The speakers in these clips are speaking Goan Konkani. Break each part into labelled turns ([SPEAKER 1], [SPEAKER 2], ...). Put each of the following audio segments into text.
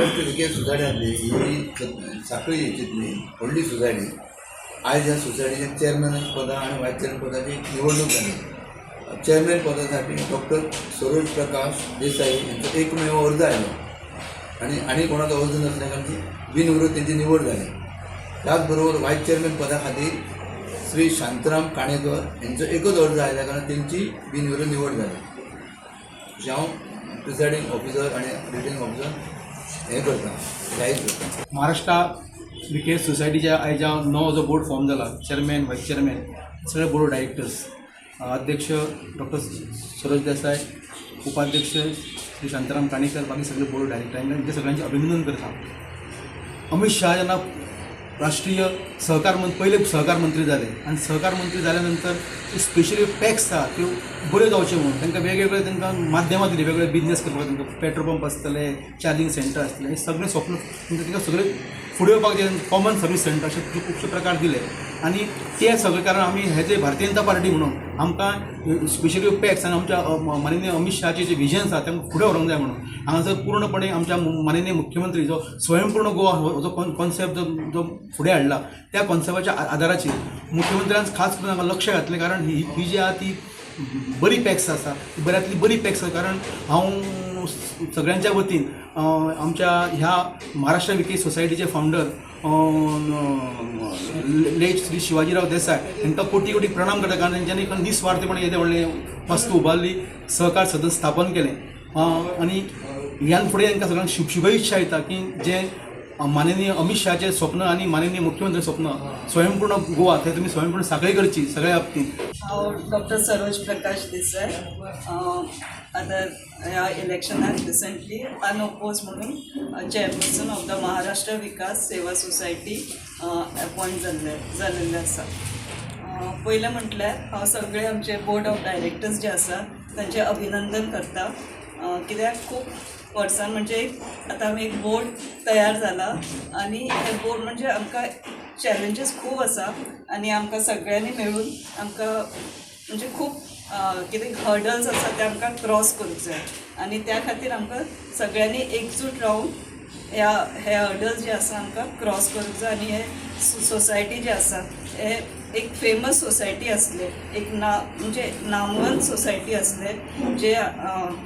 [SPEAKER 1] महाराष्ट्र विकेस सोसायटी आसली ही साखळी हेची व्हडली सोसायटी. आयज ह्या सोसायटीचे चेअरमॅन पदा आनी वायस चेअरमॅन पदाची निवडणूक जाली. चेअरमॅन पदासाठी डॉक्टर सरोज प्रकाश देसाई यांचो एकमेव अर्ज आयलो आनी आनी कोणाचो अर्ज नासल्या कारणान बिनविरोध तेंची निवड जाली. त्याच बरोबर वायस चेअरमॅन पदा खातीर श्री शांतराम काणेकर यांचो एकच अर्ज आयल्या कारणान तेंची बिनविरोध निवड जाली. अशें हांव प्रिसायडींग ऑफिसर आनी रिटर्निंग ऑफिसर हें करता, जाहीर करता.
[SPEAKER 2] महाराष्ट्र विकेस सोसायटीच्या आयज नवो जो बोर्ड फॉर्म जाला, चेअरमॅन, वायस चेअरमॅन, सगळे बोर्ड डायरेक्टर्स, अध्यक्ष डॉक्टर सरोज देसाय, उपाध्यक्ष श्री शांताराम काणेकर, बाकी सगळे बोर्ड डायरेक्टर, हांकां सगळ्यांचें अभिनंदन करता. अमित शहा जेन्ना राष्ट्रीय सहकार मंत्री, पयले सहकार मंत्री जाले आनी सहकार मंत्री जाल्या नंतर स्पेशली पॅक्स आहा त्यो बऱ्यो जावच्यो म्हणून तांकां वेगवेगळे तांकां माध्यमां दिली. वेगवेगळे बिजनेस करपाक तांकां पेट्रोल पंप आसतले, चार्जींग सेंटर आसतलें, हें सगळें स्वप्न तांकां सगळें फुडें येवपाक जे कॉमन सर्वीस सेंटर अशे खुबशे प्रकार दिले. आनी ते सगळे कारण आमी हे जे भारतीय जनता पार्टी म्हणून आमकां स्पेशली पॅक्स आनी आमच्या माननीय अमित शहाचे जे विजन आसा तांकां फुडें व्हरूंक जाय म्हणून हांगासर पूर्णपणे आमच्या माननीय मुख्यमंत्री जो स्वयंपूर्ण गोवा हो जो कॉन्सेप्ट जो जो फुडें हाडला, त्या कॉन्सेप्टाच्या आदाराचेर मुख्यमंत्र्यान खास करून हांगा लक्ष घातलें. कारण ही ही जी आहा ती बरी पॅक्स आसा, ती बऱ्यांतली बरी पॅक्स आसा. कारण हांव सगळ्यांच्या वतीन आमच्या ह्या महाराष्ट्र विकेस सोसायटीचे फावंडर लेट श्री शिवाजीराव देसाय हांकां कोटी कोटी प्रणाम करता. कारण तेंच्यांनी निस्वार्थपणे येदें व्हडलें वस्तू उबारली, सहकार सदन स्थापन केलें आनी ह्यान फुडें तांकां सगळ्यांक शुभ शुभेच्छा दिता की जें माननीय अमित शहाचें स्वप्न आनी माननीय मुख्यमंत्री स्वप्न स्वयंपूर्ण गोवा, तें तुमी स्वयंपूर्ण साखळी करची सगळ्या बाबतींत.
[SPEAKER 3] हांव डॉक्टर सरोज प्रकाश देसाय. आतां ह्या इलेक्शनाक रिसंटली अनओपोज म्हणून chairperson of the Maharashtra Vikas Seva society appoint जाल्लेले आसा. पयलें म्हटल्यार हांव सगळे आमचे बोर्ड ऑफ डायरेक्टर्स जे आसा तांचें अभिनंदन करता, कित्याक खूब वर्सां म्हणजे एक आतां आमी एक बोर्ड तयार जाला आनी हे बोर्ड म्हणजे आमकां चॅलेंजीस खूब आसा आनी आमकां सगळ्यांनी मेळून आमकां म्हणजे खूब कितें हर्डल्स आसा ते आमकां क्रॉस करूंक जाय आनी त्या खातीर आमकां सगळ्यांनी एकजूट रावन हे हर्डल्स जे आसा आमकां क्रॉस करूंक जाय. आनी हे सोसायटी जे आसा हे एक फेमस सोसायटी आसले, एक ना म्हणजे नामवंत सोसायटी आसले, जे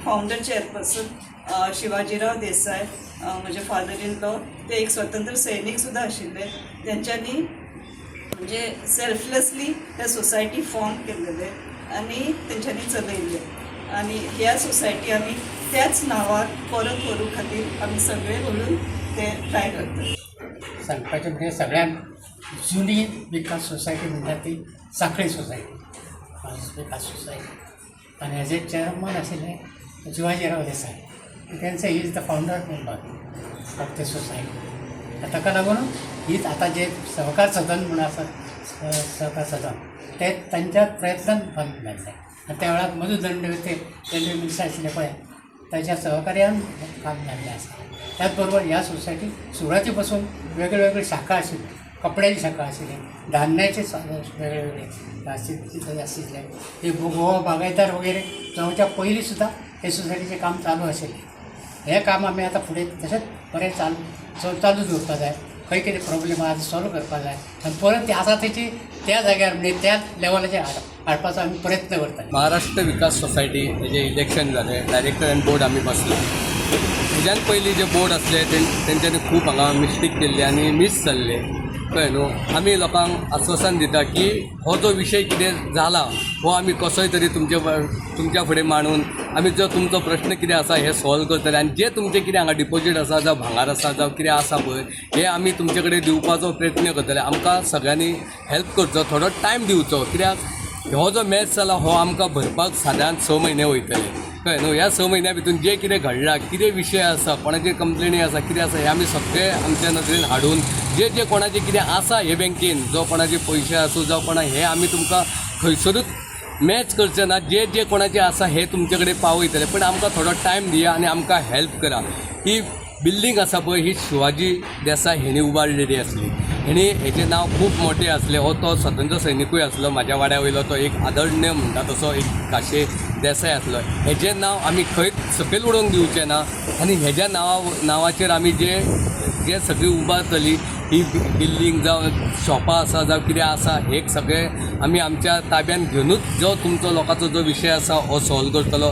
[SPEAKER 3] फावंडर चेअरपर्सन शिवाजीराव देसाय, म्हजे फादर इन लॉ, ते एक स्वतंत्र सैनीक सुद्दां आशिल्ले. तेंच्यांनी म्हणजे सेल्फलेसली ते सोसायटी फॉर्म केलेले आनी तेंच्यांनी चलयल्ले आनी ह्या सोसायटी आमी त्याच नांवार परत व्हरूं खातीर आमी सगळे मेळून ते ट्राय करतात.
[SPEAKER 4] सांगपाचें म्हणजे सगळ्यांत जुनी विकास सोसायटी म्हणटा ती साखळी सोसायटी, विकास सोसायटी. आनी हेजे चेअरमन आशिल्ले जिवाजीराव देसाय. तेंचे he is the founder member of the society. ताका लागून हीच आतां जे सहकार सदन म्हूण आसा, सहकार सदन, ते तांच्या प्रयत्नान बांदून जाल्लें आनी त्या वेळार मधू दंडवते रेल्वे मिनिस्टर आशिल्ले पळय, ताच्या सहकार्यान काम जाल्लें आसा. त्याच बरोबर ह्या सोसायटीक सुरवाती पासून वेगळे वेगळे शाखा आशिल्ली. कपड्याची शाखा आशिल्ली, धान्याचे वेगळे वेगळे आशिल्ले. हे गोवा बागायतदार वगैरे जावच्या पयलीं सुद्दां हे सोसायटीचें काम चालू आशिल्लें. हें काम आमी आतां फुडें तशेंच बरें चालू दवरपा जाय. खंय कितें प्रॉब्लेम आहा सॉल्व करपा जाय आनी परत ती आसा तेची त्या जाग्यार म्हणजे त्याच लेवलाचेर हाडपाचो आमी प्रयत्न करतले.
[SPEAKER 5] महाराष्ट्र विकास सोसायटी हेजें इलेक्शन जालें. डायरेक्टर आनी बोर्ड आमी बसले. हेज्यान पयलीं जे बोर्ड आसले तेंच्यांनी खूब हांगा मिस्टेक केल्ली आनी मीस जाल्ले, कळ्ळें न्हू. आमी लोकांक आस्वासन दिता की हो जो विशय कितें जाला हो आमी कसोय तरी तुमच्या फुडें मांडून आमी जो तुमचो प्रश्न कितें आसा हें सॉल्व करतले आनी जे तुमचें कितें हांगा डिपोजीट आसा, जावं भांगर आसा, जावं कितें आसा पळय, हें आमी तुमचे कडेन दिवपाचो प्रयत्न करतले. आमकां सगळ्यांनी हेल्प करचो, थोडो टायम दिवचो, कित्याक हो जो मॅच जाला हो आमकां भरपाक सादारण 6 म्हयने वयतले, कळ्ळें न्हू. ह्या 6 म्हयन्या भितून जे कितें घडलां, कितें विशय आसा, कोणाची कंप्लेनी आसा, कितें आसा, हें आमी सगळें आमच्या नदरेन हाडून जे जे कोणाचें कितें आसा हे बँकेन, जो कोणाचे पयशे आसूं जावं कोणा, हें आमी तुमकां खंयसरूच मॅच करचे ना. जे जे कोणाचे आसा हे तुमचे कडेन पावयतले, पण आमकां थोडो टायम दिया आनी आमकां हेल्प करा. ही बिल्डींग आसा पळय, ही शिवाजी देसाय हेणी उबारलेली आसली. हेणी हेचें नांव खूब मोठें आसलें. हो तो स्वतंत्र सैनिकूय आसलो. म्हाज्या वाड्या वयलो तो एक आदरणीय म्हणटा तसो एक काशे देसाय आसलो. हेजें नांव आमी खंयच सकयल उडोवंक दिवचें ना. आनी हेज्या नांवाचेर आमी जे जे सगळी उबारतली ही बिल्डींग जावं शॉपां आसा जावं कितें आसा, हे सगळें आमी आमच्या ताब्यान घेवनूच जो तुमचो लोकांचो जो विशय आसा हो सॉल्व करतलो.